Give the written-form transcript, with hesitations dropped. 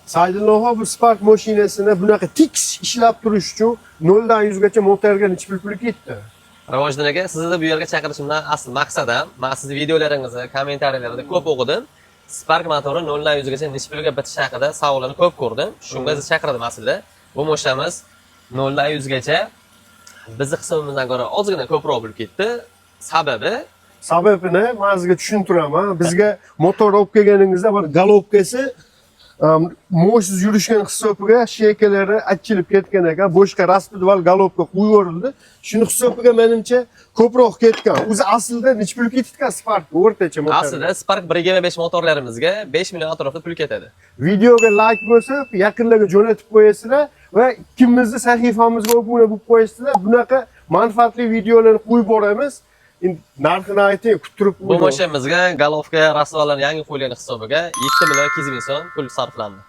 Saidulloho, bu Spark mashinasini bunaqa tekis ishlab turish uchun 0 dan 100 gacha motorga necha pul ketdi? Rivojiddin aka, sizni bu yerga chaqirishimdan asl maqsad ham, man sizni videolaringizni, kommentariyalarda ko'p o'qidim. Spark motori 0 dan 100 gacha necha pulga bitishi haqida savollarni ko'p ko'rdim. Shunga sizni chaqirdim aslida. Bu mashinamiz 0 dan 100 gacha bizni hisobimizdan ko'ra ozgina ko'proq bo'lib ketdi. Sababi? Sababini man sizga tushuntiraman. Bizga motor olib kelganingizda bir головка si mo'jsiz yurishgan hisobiga шейка lari achilib ketgan ekan. Boshqa распредвал головка qo'yib. Shuni hisobiga, menimcha, ko'proq ketgan. O'zi aslida necha pul ketgan Spark o'rtacha motor? Aslida Spark 1.5 motorlarimizga 5 million atrofida pul ketadi. Videoga like bosib, yaqinlarga jo'natib qo'yasizlar va ikkimizni sahifamizga obuna bo'lib qo'yasizlar. Bunaqa manfaatli videolarni qo'yib boramiz. Endi narxini ayting, kuttirib Bu mashinamizga головка, распредвал larni yangi qo'yilgani hisobiga 7 million 200 ming so'm pul sarflandi.